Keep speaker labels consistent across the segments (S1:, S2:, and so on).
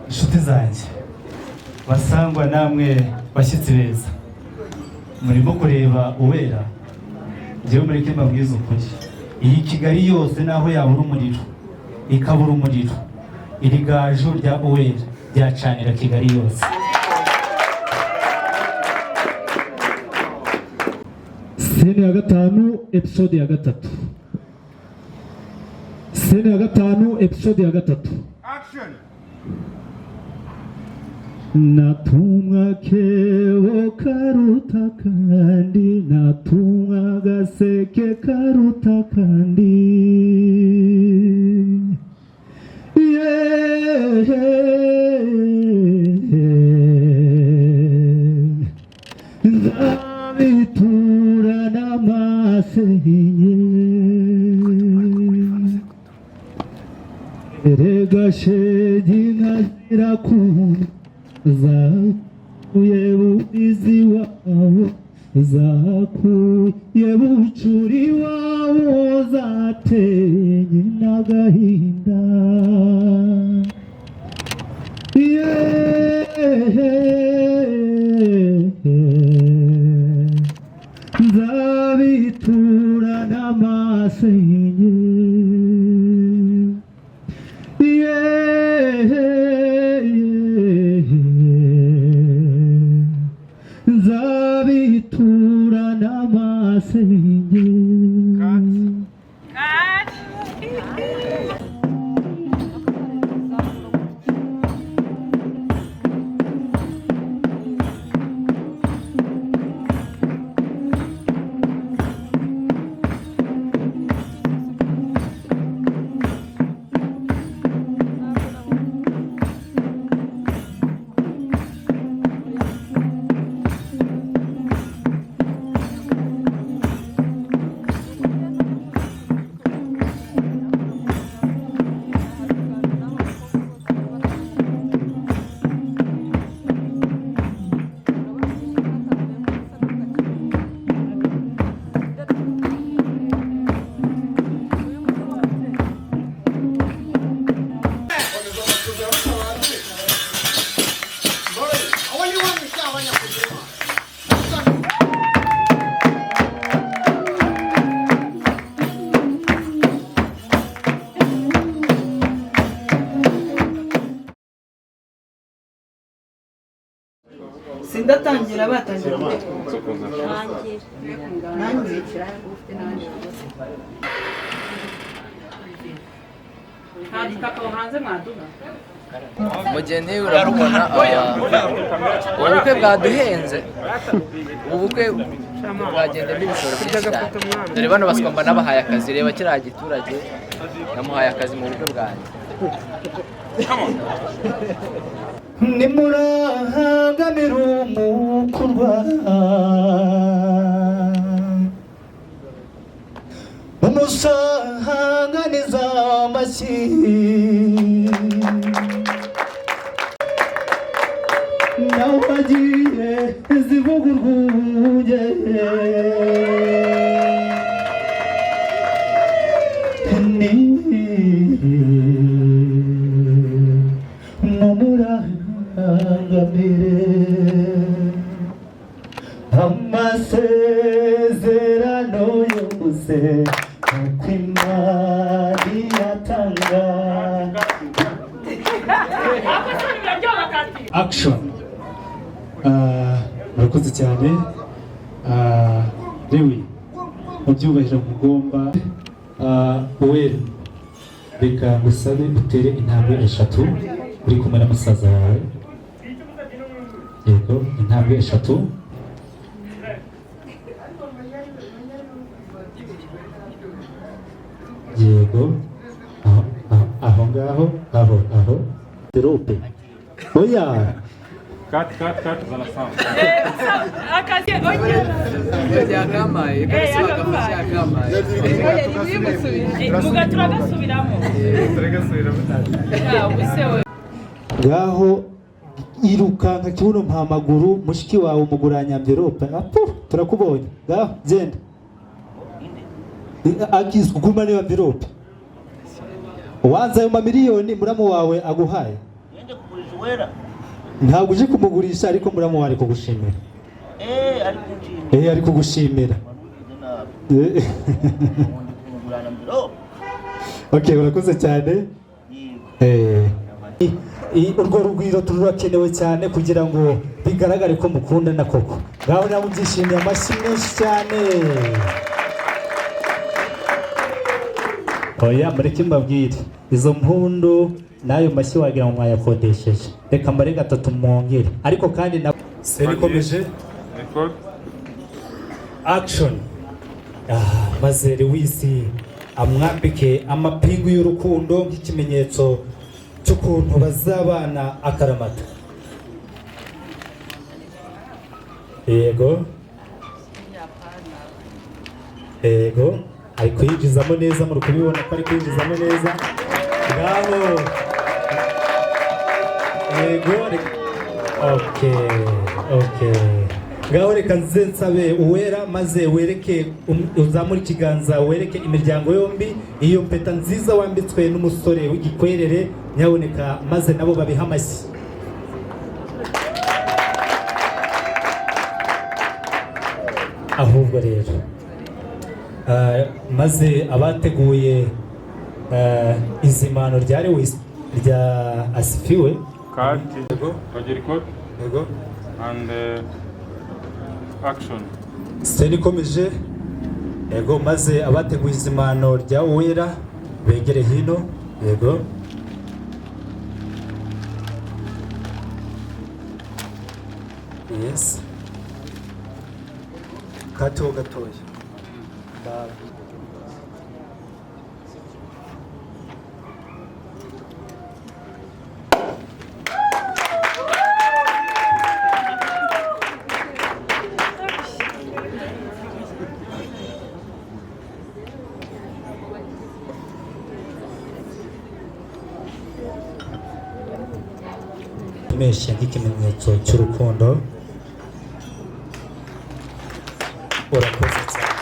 S1: Inshuti zanjye, basangwa namwe bashyitsi beza, murimo kureba Uwera. Njyewe mureke mbabwize ukuri, iyi Kigali yose naho yabura umuriro, ikabura umuriro, iri gaju rya Uwera ryacanira Kigali yose.
S2: Scene ya 5, episode ya 3. Scene ya 5, episode ya 3.
S3: Action!
S2: Natumwa kebo karuta kandi, natumwa gaseke karuta kandi. Yeah. Nzabitura n'amasenye. Erega shegi, inka zirakunda, zakuye Burizi wabo, zakuye Bucuri wabo, zatenye n'agahinda. Yeah. Nzabitura n'amasenye. Yeah. Nzabitura n'amasenye.
S3: Cut!
S4: Sindatangira, batangira. Nanjye.
S5: Nta gitaka aho hanze mwaduha?
S6: Umugeni uramubona. Ubukwe bwaduhenze, ubu bukwe bwagendamo ibishoro byinshi cyane. Dore bano baswa mba nabahaye akazi. Reba kiriya giturage, namuhaye akazi mu bukwe bwanjye.
S1: Nimurahangamira umukurwa, umusanganiza amashyi. Nawe agiye zivuga urwunge. Ni mumurangamire amasezerano yose uko Imana yatanga. Action! Murakoze cyane. Lewi, mu byubahiro mugomba, Uwera, reka ngusabe utere intambwe eshatu uri kumwe na musaza wawe. Yego, intambwe eshatu. Yego, aho, aho, aho ngaho, aho, aho. Terope, oya.
S3: Cut, cut, cut, zana sound.
S5: Akazi ongera.
S6: Yakamaye kabisa, bagafashe yakamaye.
S5: Muga turagasubiramo. Ya, ubuse we.
S1: Ngaho irukanka, kibuno mpamaguru, mushiki wawe umuguranya envelope. Apu, turakubonye. Ngaho genda, akizwe, guma niyo envelope. Wanze ayo mamiliyoni muramu wawe aguhaye?
S4: Ngende kugurisha Uwera?
S1: Ntabwo uje kumugurisha, ariko muramu wawe ari kugushimira.
S4: Eh, ari kunshimira?
S1: Eh, ari kugushimira.
S4: Wanugize nabi. Ubundi kumugurana mvirope.
S1: Okay, urakoze cyane.
S4: Yego.
S1: Urwo rugwiro rurakenewe cyane kugira ngo bigaragare ko mukundana koko. Ngaho nawe ubyishimiye, amashyi menshi cyane. Oya, mureke mbabwire, izo mpundu n'ayo mashyi wagira ngo mwayakodesheje. Reka mbare gatatu mwongere, ariko kandi na scene ikomeje.
S3: Record.
S1: Action. Maze Lewis amwambike amapingu y'urukundo nk'ikimenyetso cy'ukuntu bazabana akaramata. Yego, yego, ari kuyinjizamo neza, muri kubibona ko ari kwinjizamo neza. Ngaho, yego, okay, ngaho reka nze nsabe Uwera, maze wereke uzamure ikiganza wereke imiryango yombi iyo mpeta nziza wambitswe n'umusore w'igikwerere. Nyaboneka, maze nabo babihe amashyi. Ahubwo rero maze abateguye izimano rya Lewis rya Asifiwe.
S3: Cut. Roger, record.
S1: Yego.
S3: And action.
S1: Scene ikomeje. Yego, maze abateguye izimano rya Uwera begere hino. Yego. Yes, gato gatoya. Imeshe nk'ikimenyetso cy'urukundo. Urakoze cyane.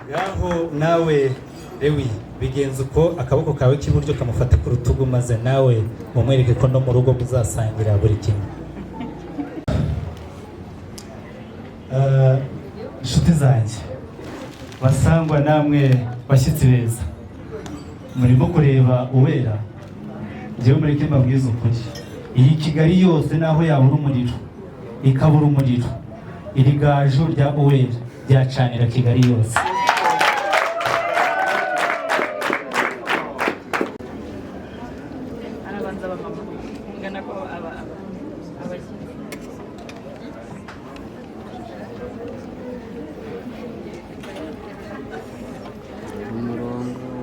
S1: Ngaho nawe Lewi, bigenza uko, akaboko kawe k'iburyo kamufate ku rutugu, maze nawe mumwereke ko no mu rugo muzasangira buri kimwe. Inshuti zanjye, basangwa namwe bashyitsi beza, murimo kureba Uwera. Njyewe mureke mbabwize ukuri, iyi Kigali yose naho yabura umuriro, ikabura umuriro, iri gaju rya Uwera ryacanira Kigali yose.
S5: Arabanza abamama ngana ko aba abashyitsi.
S6: Umurongo.